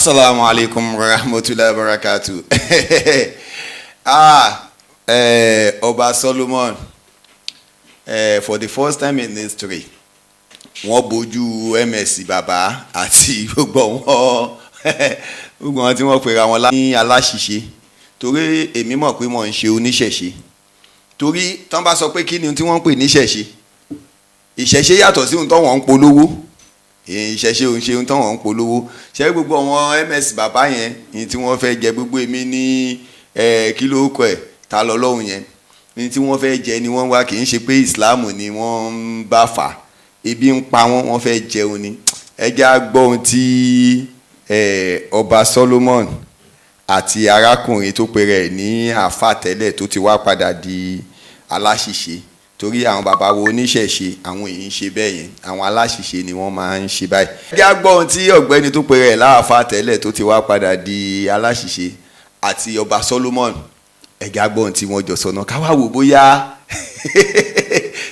Asalaamu alaykum wa rahmatulahi wa barakatu. Ọba Solomon, for the first time in history, wọ́n bójú MS Bàbá àti gbogbo wọn tí wọ́n pera wọn ní aláṣìṣe, torí èmi mọ̀ pé wọ́n ń ṣe oníṣẹ̀ṣe. Torí tán bá sọ pé kí ni tí wọ́n ń pè níṣẹ̀ṣe, ìṣẹ̀ṣe yàtọ̀ sí ohun tó wọ́n ń polówó. Ìṣẹ̀ṣe òun ṣe ohun tó wọ́n ń polówó. Ṣé gbogbo àwọn MS Bàbá yẹn ní tí wọ́n fẹ́ jẹ, gbogbo èmi ní kí ló kọ ẹ̀ ta lọ lọ́hùn yẹn ní tí wọ́n fẹ́ jẹ ni wọ́n wá. Kì í ṣe pé Ìsìláàmù ni wọ́n ń bá fà. Ebi ń pa wọ́n, wọ́n fẹ́ jẹun ni. Ẹ jẹ́ á gbọ́ ohun tí Ọba Solomon àti arákùnrin tó pe rẹ̀ ní àáfà tẹ́lẹ̀ tó ti wá padà di aláṣìṣe, torí àwọn bàbá wo oníṣẹ̀ṣe, àwọn èyí ń ṣe bẹ́ẹ̀ yẹn, àwọn aláṣìṣe ni wọ́n máa ń ṣe báyìí. Ẹ jẹ́ á gbọ́ ohun tí ọ̀gbẹ́ni tó pe rẹ̀ láàfà tẹ́lẹ̀ tó ti wá padà di aláṣìṣe àti Ọba Solomon, ẹ jẹ́ á gbọ́ ohun tí wọ́n jọ sọ náà, ká wá wò bóyá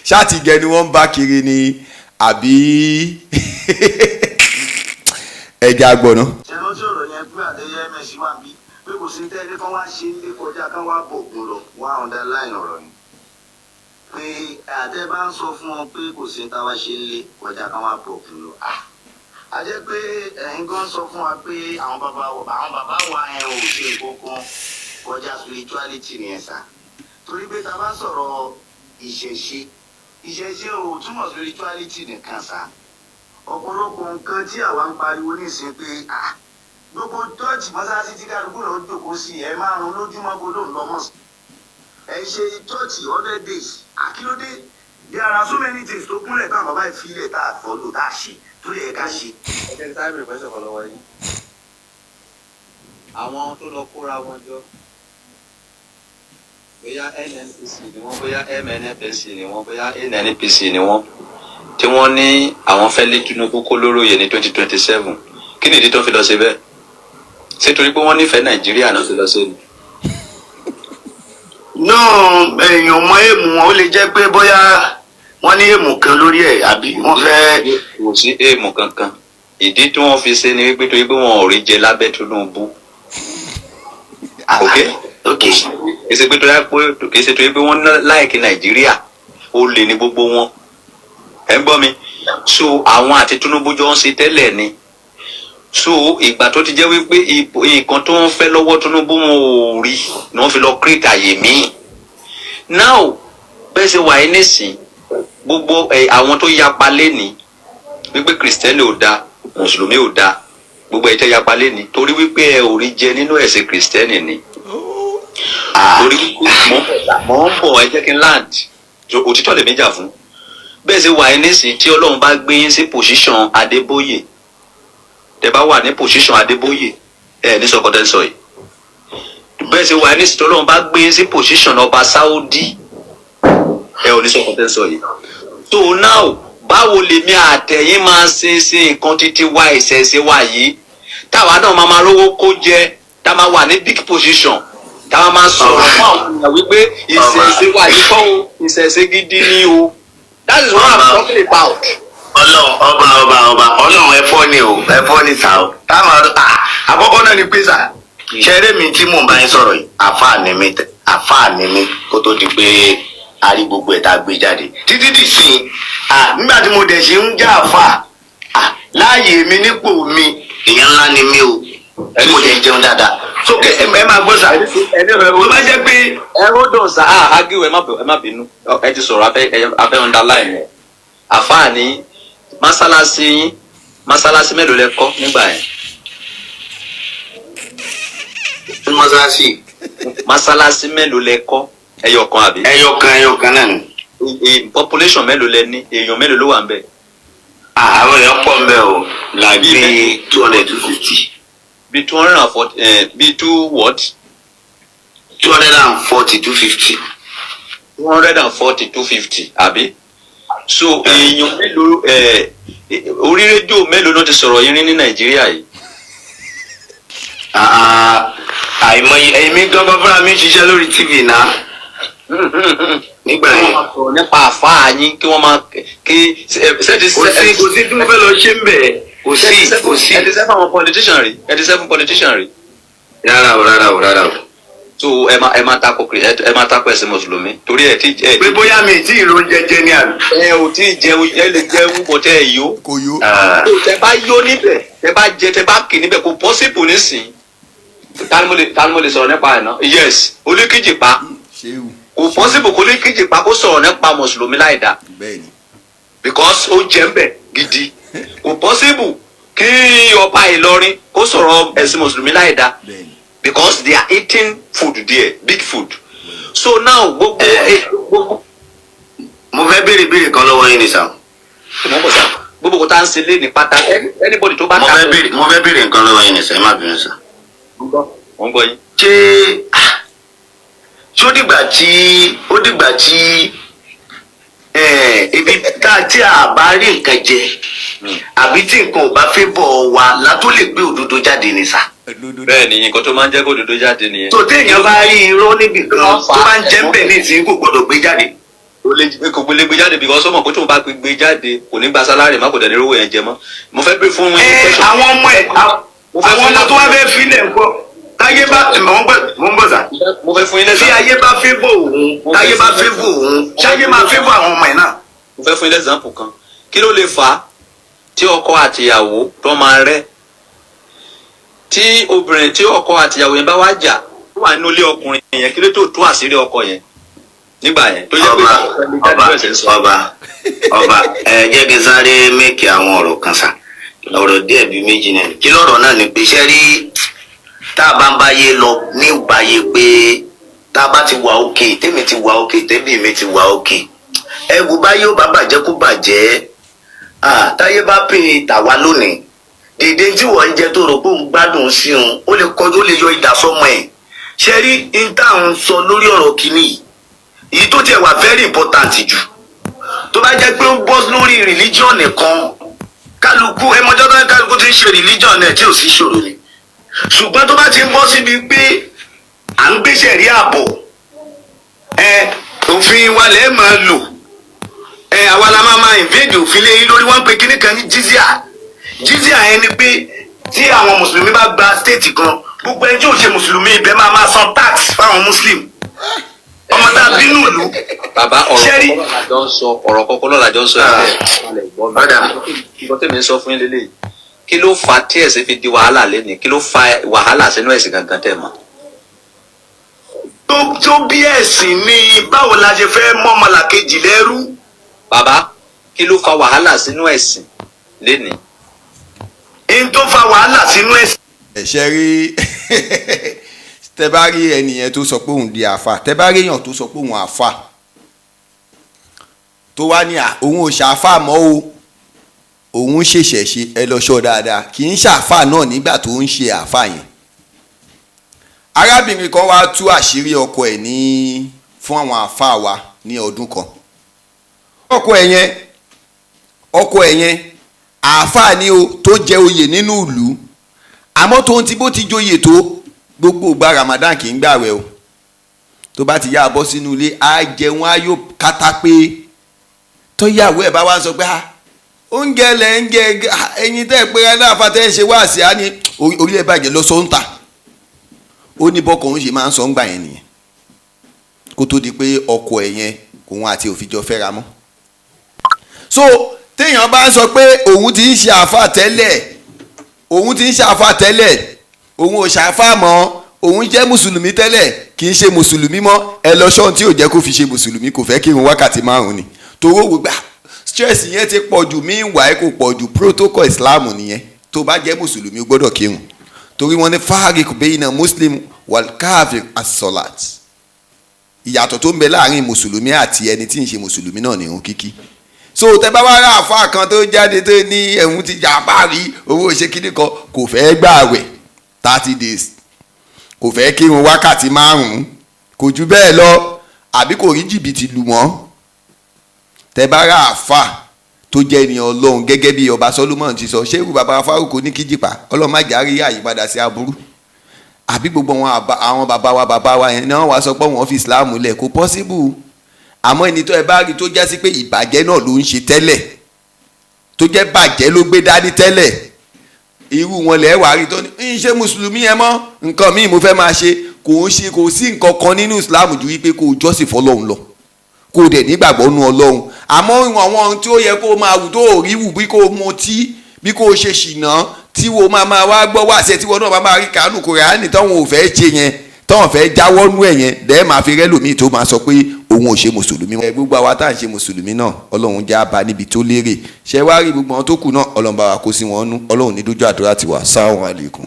ṣáàtìgẹ ni wọ́n ń bá kiri ni àbí. Ẹ jẹ́ á gbọ́ náà. Ṣe rántí ọ̀rọ̀ yẹn pé àtẹ̀yẹ MS wà bí pé kò sí tẹ́lẹ̀ kán wá ṣe ń lé kọjá kán wá bọ̀ ògùn lọ, wá underline ọ̀rọ̀ yẹn pé àtẹ bá ń sọ fún wọn pé kò sí táwa ṣe ń lé kọjá kán wá bọ̀ ògùn lọ. A jẹ́ pé ẹ̀yin gan sọ fún wa pé àwọn bàbá wa yẹn ò ṣe nǹkan kan kọjá spirituality nìyẹn sá, torí pé tá a bá sọ̀rọ̀ ìṣẹ̀ṣe, ìṣẹ̀ṣe ò túmọ̀ spirituality nìkan sá. Ọ̀pọ̀lọpọ̀ nǹkan tí àwa ń pariwo nísìnyí pé gbogbo church, mọ́sáàsì tí kálukú lọ jókòó sí ẹ márùn lójúmọ́ kó ló ń lọ mọ́sí, ẹ ṣe church 100 days, àkílódé? There are so many things tó kúnlẹ̀ táwọn bàbá yìí filẹ̀ tá a follow, tá a ṣe tó yẹ ká ṣe. Ẹ jẹ́ kí sáré bèrè pẹ́sẹ̀ kan lọ́wọ́ yín. Àwọn tó lọ kóra wọn jọ, bóyá NNPC ni wọ́n, bóyá MNPC ni wọ́n, bóyá NNPC ni wọ́n, tí wọ́n ní àwọn fẹ́ lé Tinubu kó lóróyè ní 2027, kí nìdí tó fi lọ ṣe bẹ́ẹ̀? Ṣé torí pé wọ́n nífẹ̀ẹ́ Nàìjíríà náà fi lọ ṣe ni? Náà èèyàn mọ aim wọn. Ó lè jẹ́ pé bóyá wọ́n ní aim kan lórí ẹ̀ àbí wọ́n fẹ́. Kò sí aim kankan. Ìdí tí wọ́n fi ṣe ni wípé torí pé wọn ò rí jẹ lábẹ́ Tinubu. Ok. Ok. Kì í ṣe pé torí pé, kì í ṣe torí pé wọ́n like Nàìjíríà. Ó lè ní gbogbo wọn. Ẹ ń gbọ́ mi? So àwọn àti Tinubu jọ ń ṣe tẹ́lẹ̀ ni. So ìgbà tó ti jẹ́ wípé nǹkan tó ń fẹ́ lọ́wọ́ Tinubu wọn ò rí ni wọ́n fi lọ create àyè míì. Now, bẹ́ẹ̀ ṣe wà yín nísìn, gbogbo ẹ àwọn tó yapa lénìí wípé Kìrìsìtẹ́nì ò dáa, Mùsùlùmí ò dáa, gbogbo ẹ̀ tẹ́ yapa lénìí torí wípé ẹ ò rí jẹ nínú ẹ̀sìn Kìrìsìtẹ́nì ni. Torí wípé mò ń bọ̀, ẹ jẹ́ kí n land. So, òtítọ́ lèmi jà fún. Bẹ́ẹ̀ ṣe wà yín nísìn, tí Ọlọ́run bá gbé yín sí position Adébóyè, tẹ́ bá wà ní position Adébóyè, ẹ ní sọkọtẹ́ sọ yìí. Bẹ́ẹ̀ ṣe wà yín nísìn, tí Ọlọ́run bá gbé yín sí position ọba Saudi, ẹ ò ní sọkọtẹ́ sọ yìí. So now, báwo lèmi àtẹ̀yìn máa ṣe ṣe nǹkan títí wá ìṣẹ̀ṣe wa yìí, táwa náà máa rówó kó jẹ, tá a máa wà ní big position, tá a máa sọ̀rọ̀ fún àwọn èèyàn wípé ìṣẹ̀ṣe wa yìí kọ́ o, ìṣẹ̀ṣe gidi ni o? That is what I'm talking about. Ọlọ́run ọba, ọba, ọba, Ọlọ́run, ẹ̀fọ́ ni o, ẹ̀fọ́ ni sà o. Táwọn àkọ́kọ́ náà ni pé sà, ṣeré mi tí mò ń bá yín sọ̀rọ̀ yìí, àfáà ni mí, àfáà ni mí kó tó di pé a rí gbogbo ẹ̀ tá a gbé jáde títí dì sí i. Nígbà tí mo dẹ̀ ṣe ń já àfáà láàyè mi, nípò mi, èèyàn ńlá ni mí o, tí mo dẹ̀ jẹun dáadáa sókè. Ẹ máa gbọ́ sà, tó bá jẹ́ pé Ẹ ó dùn sá. Ah, agiwo, ẹ má bínú. Ẹ ti sọ̀rọ̀ abẹ́ underline ẹ̀. Àfáà ní mọ́sálásí yín, mọ́sálásí mélòó lẹ kọ́ nígbà yẹn? Mọ́sálásí? Mọ́sálásí mélòó lẹ kọ́? Ẹyọ kan, àbí? Ẹyọ kan, ẹyọ kan náà ni. Population mélòó lẹ ní? Èèyàn mélòó ló wà ń bẹ̀? Àwọn èèyàn pọ̀ ń bẹ̀ o, like bíi 200, 250. Bíi 240, bíi two what? 240, 250. 240, 250, àbí? So èèyàn mélòó, orí rédíò mélòó ló ti sọ̀rọ̀ yín rí ní Nàìjíríà yìí? Àìmọye. Èmi gangan fúnra mi ń ṣiṣẹ́ lórí TV náà nígbà yẹn. Nípa àfáà yín, kí wọ́n máa kí ṣe ti Kò sí, kò sí tí mo fẹ́ lọ ṣe ń bẹ̀. Kò sí, kò sí. Ẹ ti sẹ́ fún àwọn politician rí? Ẹ ti sẹ́ fún politician rí? Rárá o, rárá o, rárá o. So ẹ máa tako ẹ̀sìn mùsùlùmí torí ẹ ti ẹ Pé bóyá mi tí ì róúnjẹ jẹ ní àná. ẹ ò tí ì jẹun. Ẹ lè jẹun kò tẹ ẹ yó. Kò yó. Ah, Tẹ bá yó níbẹ̀, tẹ bá jẹ, tẹ bá kì níbẹ̀, kò possible nísìnyí. Ta ni mo lè sọ̀rọ̀ nípa ẹ̀ náà? Yes, Olúkìjìpá. Ṣéwù. Kò possible kó Olúkìjìpá kó sọ̀rọ̀ nípa mùsùlùmí láì dáa, Bẹ́ẹ̀ ni. because ó jẹ́ ń bẹ̀ gidi. Kò possible kí ọba Ìlọrin kó sọ̀rọ̀ ẹ̀sìn mùsùlùmí láì dáa, Bẹ́ẹ̀ ni. because they are eating food there, big food. So now gbogbo gbogbo Mo fẹ́ béèrè béèrè kan lọ́wọ́ yín ni sà. Mo bọ̀ sá, gbogbo kò tá à ń ṣe lé ní pátá, anybody tó bá Mo fẹ́ béèrè, mo fẹ́ béèrè nǹkan lọ́wọ́ yín ni sà, ẹ má bínú sà. Mo ń gbọ́ yín. Ṣé ó dìgbà tí ibi tá a tí a bá rí nǹkan jẹ àbí tí nǹkan ò bá fẹ́ bọ̀ wá la tó lè gbé òdodo jáde ni sà? Òdodo. Bẹ́ẹ̀ ni, nǹkan tó máa ń jẹ́ kó òdodo jáde nìyẹn. Tó téèyàn bá rí irọ́ níbì kan tó bá ń jẹ́ ń bẹ̀ ní ìsìn, kò gbọ́dọ̀ gbé jáde. Kò lè, kò gbélé gbé jáde because ó mọ̀ pé tóun bá gbé jáde, kò ní gba salary má, kò dẹ̀ ní rówó yẹn jẹ mọ́. Mo fẹ́ bí fún yín question. Àwọn ọmọ ẹ, Mo fẹ́ àwọn fún ọmọ tó wá fẹ́ filẹ̀ ńkọ́? Táyé bá mò ń bọ̀ sà. Mo fẹ́ fún yín Tí lẹ́sàn. ayé bá fẹ́ bọ̀ òun, táyé bá fẹ́ bọ̀ òun, ṣáyé máa fẹ́ bọ̀ àwọn ọmọ ẹ̀ náà? Mo fẹ́ fún yín l'example kan. Kí ló lè fà á tí ọkọ àtìyàwó tó máa rẹ́, tí obìnrin, tí ọkọ àtìyàwó yẹn bá wá jà, tó wà nínú ilé ọkùnrin yẹn, kí ló tó tú àṣírí ọkọ yẹn nígbà yẹn tó jẹ́ pé Ọba, ọba, ọba, ọba, ẹ jẹ́ kí n sáré make àwọn ọ̀rọ̀ kan sà, ọ̀rọ̀ díẹ̀ bíi méjì náà. Kí lọ́rọ̀ náà ni pé ṣé rí, tá a bá ń báyé lọ ní ìbáyé pé tá a bá ti wà òkè, tèmi ti wà òkè, tèmi mi ti wà òkè, ẹ wo, báyé ó bá bàjẹ́ kó bàjẹ́. Ah, táyé bá pè é tàwa lónìí, dèdè tí wọ́n ń jẹ tó rò pé òun gbádùn sí òun, ó lè kọjú, ó lè yọ ìdásọ́mọ ẹ̀. Ṣe rí n tá à ń sọ lórí ọ̀rọ̀ kìíní yìí, èyí tó tiẹ̀ wà very important jù, tó bá jẹ́ pé ó bọ́ lórí religion nìkan, kálukú ẹ mọjọ́ tó ń kálukú ti ń ṣe religion náà tí ò sí ṣòro ni. Ṣùgbọ́n tó bá ti ń bọ́ síbi pé à ń gbéṣẹ̀ rí ààbọ̀ ẹ, òfin wa lẹ́ẹ̀ máa lò ẹ, àwa la máa invade òfin lé yín lórí. Wọ́n ń pe kíní kan ní jizya. Jizya yẹn ni pé tí àwọn mùsùlùmí bá gba state kan, gbogbo ẹni tí ò ṣe mùsùlùmí ibẹ̀ máa san tax fáwọn muslim. Ọmọ tá a bínú ìlú. Bàbá, ọ̀rọ̀ Ṣẹ́rí- kọ́kọ́ la jọ ń sọ, ọ̀rọ̀ kọ́kọ́ lọ́la jọ ń sọ. Ah. Ẹ̀ Ọ̀dà. Nǹkan tẹ̀mí ń sọ fún yín lélẹ́yìí, kí ló fa tí ẹ̀sìn fi di wàhálà lẹ́nìí? Kí ló fa wàhálà sínú ẹ̀sìn gangan tẹ̀ mọ́? Tó bí ẹ̀sìn ni, báwo la ṣe fẹ́ mọ́mọlàkejì lẹ́rú? Bàbá, kí ló fa wàhálà sínú ẹ̀sìn lẹ́nìí? N tó fa wàhálà sínú ẹ̀sìn. Ẹ̀ṣẹ̀ rí, tẹ bá rí ẹnìyẹn tó sọ pé òun di àáfà, tẹ bá rí èèyàn tó sọ pé òun àáfà, tó wá ní à òun ò ṣàáfà mọ́ o, òun ṣẹ̀ṣẹ̀ ṣe, ẹ lọ ṣọ́ dáadáa, kì í ṣàáfà náà nígbà tó ń ṣe àáfà yẹn. Arábìnrin kan wá tú àṣírí ọkọ ẹ̀ ní fún àwọn àáfà wa ní ọdún kan. Ọkọ ẹ̀ yẹn àáfà ni o, tó jẹ oyè nínú ìlú. Àmọ́ tóun ti bó ti joyè tó, gbogbo ìgbà Ramadan kì í gbàwẹ̀ o. Tó bá ti yá a bọ́ sínú ilé, á jẹun, á yó kátá. Pé tọ́yàwó ẹ̀ bá wá sọ pé, "Ah, oúnjẹ lẹ̀ ń jẹ, ah, ẹ̀yin tẹ́ ẹ pé ẹ náà fatẹ́ ẹ ṣe wá sí á ní orí ẹ̀ bàjẹ́ lọ sọ ń ta." Ó ní bọ́kọ̀ òun ṣe máa ń sọ ń gbà yẹn nìyẹn, kó tó di pé ọkọ ẹ̀ yẹn, òun àti òfìjọ fẹ́ra mọ́. So téèyàn bá sọ pé òun ti ń ṣe àáfà tẹ́lẹ̀, òun ti ń ṣàáfà tẹ́lẹ̀, òun ò ṣàáfà mọ́, òun jẹ́ mùsùlùmí tẹ́lẹ̀, kì í ṣe mùsùlùmí mọ́, ẹ lọ ṣọ́n tí ò jẹ́ kó fi ṣe mùsùlùmí. Kò fẹ́ kírun wákàtí 5 ni, toró wò gbà stress yẹn ti pọ̀ jù. Meanwhile, kò pọ̀ jù, protocol Islam nìyẹn. Tó bá jẹ́ mùsùlùmí, o gbọ́dọ̀ kírun, torí wọ́n ní فارق بين مسلم والكافر الصلاة. Ìyàtọ̀ tó ń bẹ láàrin mùsùlùmí àti ẹni tí ń ṣe mùsùlùmí náà ní irun kíkí. So tẹ bá wá rà àfa kan tó jáde tó ní ẹ̀hún ti jà bá rí owó ṣe kíní kan, kò fẹ́ gbààwẹ̀ 30 days, kò fẹ́ kírun wákàtí 5, kò jù bẹ́ẹ̀ lọ, àbí kò rí jìbìtì lù wọ́n. Tẹ bá rà àfa tó jẹ́ ènìyàn Ọlọ́run, gẹ́gẹ́ bí ọba Solomon ti sọ, ṣéwù bàbá Fárúkọ ní kíjìpá, Ọlọ́run má jà rí àyípadà sí aburú, àbí gbogbo àwọn bàbá wa yẹn ni wọ́n wá sọ pé wọ́n fi Islam lẹ̀, kò possible. Àmọ́ ẹni tó ẹ bá rí tó jásí pé ìbàjẹ́ náà ló ń ṣe tẹ́lẹ̀, tó jẹ́ bàjẹ́ ló gbé dání tẹ́lẹ̀. Irú wọn lẹ́ẹ̀ wá rí tó ní ń ṣe mùsùlùmí ẹ mọ́, nǹkan míì mo fẹ́ máa ṣe. Kò ń ṣe, kò sí nǹkan kan nínú Islam ju wípé kó o jọ́sìn fọlọ́run lọ, kó o dẹ̀ nígbàgbọ́ nú Ọlọ́run. Àmọ́ àwọn ohun tí ó yẹ kó o máa wù tó o rí wù, bí kó o mutí, bí kó o ṣe ṣìnà, tí wo máa máa wá gbọ́ wáṣẹ, tí wọn náà máa máa rí kánú Kùránì táwọn ò fẹ́ ṣe yẹn, táwọn fẹ́ jáwọ́ nú ẹ̀ yẹn, lẹ́ẹ̀ máa fi rẹ́lòmíì tó máa sọ pé òun ò ṣe mùsùlùmí. Ẹ gbogbo àwa tá à ń ṣe mùsùlùmí náà, Ọlọ́run já ba níbi tó lérè. Ṣé wá rí gbogbo àwọn tó kù náà, Ọlọ́run bá wa kó sí wọn nú. Ọlọ́run ní dójú àdúrà tiwa. Sáwọn àlékún.